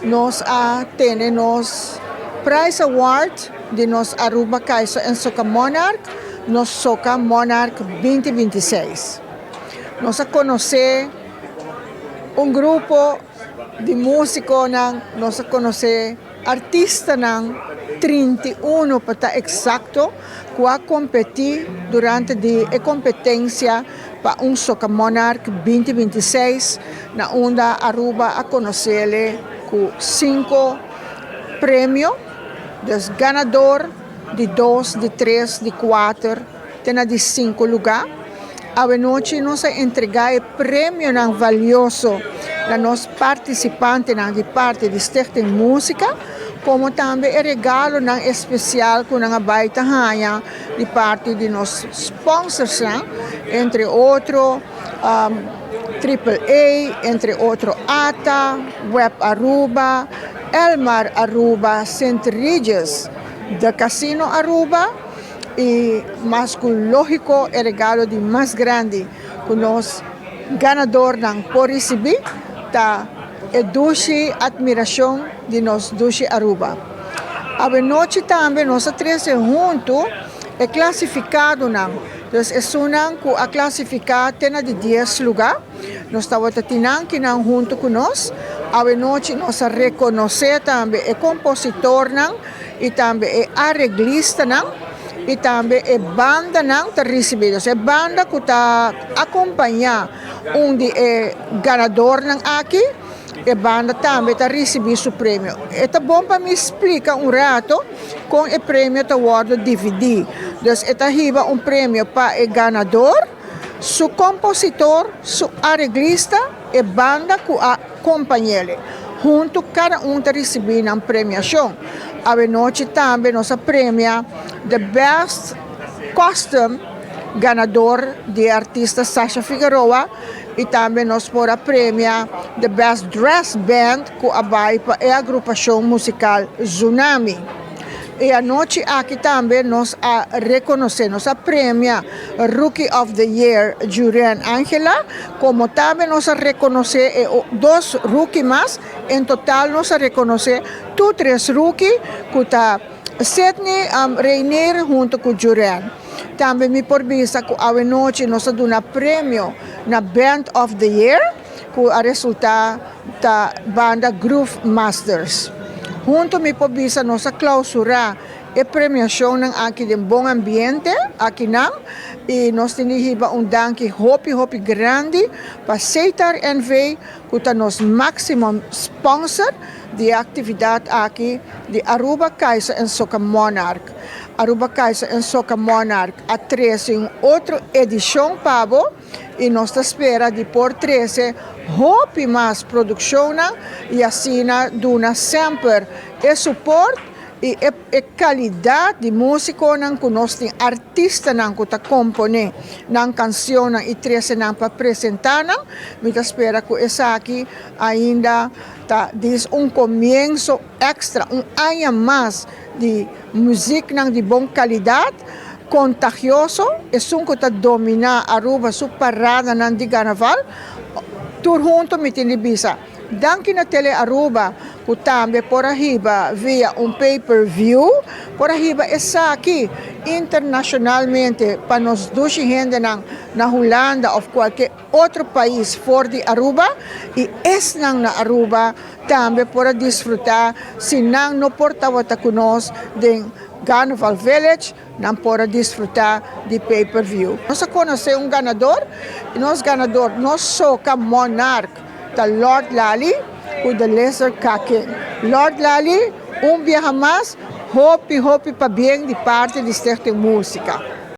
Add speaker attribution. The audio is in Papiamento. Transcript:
Speaker 1: Nos a tene nos Prize Award di nos Aruba Caiso en Soca Monarch, nos Soca Monarch 2026. Nos a conoce un grupo di musiconan, nos a conoce artistanan, 31 pa ta exacto, cu a competi durante di e competencia pa un Soca Monarch 2026, na unda Aruba a conoce cu cinco premio, dus ganador di dos, di tres, di cuater, te na di cinco lugar. Anochi nos a entrega e premionan valioso na nos participantenan di parti di Stichting Musica, como tambe e regalonan especial cu nan a bay ta haya di parti di nos sponsors, entre otro Triple A, entre otro ATA, Web Aruba, Elmar Aruba, St. Regis, The Casino Aruba y mas cu logico e regalo di mas grandi cu nos ganadornan por ricibi ta e dushi admiracion di nos dushi Aruba. Anochi tambe nos a trece hunto e clasificadonan. Dus esunnan cu a clasifica te na di 10 lugar. Nos tabata tin nan hunto cu nos. Anochi nos a reconoce tambe e compositornan y tambe e areglistanan y tambe e bandanan ta recibi. E banda cu ta acompaña un di e ganadornan aki, e banda tambe ta recibi su premio. Ta bon pa mi splica un rato con e premio ta wordo dividi. Dus ta hiba un premio pa e ganador, su compositor, su areglista e banda cu a acompañ'e. Hunto cada un ta recibi un premiacion. Anochi tambe nos a premia The Best Costume ganador di artista Sasha Figueroa y tambe nos por a premia The Best Dress Band cu a bay pa e agrupacion musical Tsunami. Y anochi aki tambe nos a reconoce, nos a premia Rookie of the Year Julian Angela, como tambe nos a reconoce dos rookie mas, en total nos a reconoce tur tres rookie, cu ta Sidney Reinier hunto cu Julian. Tambe mi por bisa cu anochi nos a duna premio na Band of the Year, cu a resulta ta banda Groove Masters. Hunto mi por bisa nos a clausura e premiacion aki den bon ambiente, akinan, y nos tin un danki hopi hopi grandi pa Setar NV, cu ta nos maximum sponsor di actividad aki di Aruba Caiso en Soca Monarch. Aruba Caiso en Soca Monarch a trece un otro edicion pa bo y nos ta spera di por trece hopi mas produccion y asina duna semper e support y e calidad di musiconan cu nos tin, artistanan cu ta compone nan cancion y trece nan pa presenta nan. Mi ta spera cu esaki ainda ta dis un comienso extra, un aña mas di musicanan di bon calidad, contagioso, esun cu ta domina Aruba su paradanan di carnaval. Tur hunto mi tin di bisa. Danki na Tele Aruba, cu tambe por a hiba via un pay-per-view, por a hiba esaki internacionalmente pa nos dushi hendenan na Hulanda of cualkier otro pais for di Aruba y esnan na Aruba tambe por a disfruta si nan no por tabata cu nos den Carnival Village, nan por a disfruta di pay-per-view. Nos a conoce un ganador, nos ganador, nos Soca Monarch, ta Lord Lali, cu The Lizard Kake. Lord Lali, un biaha mas, hopi, hopi pabien di parti di Stichting Musica.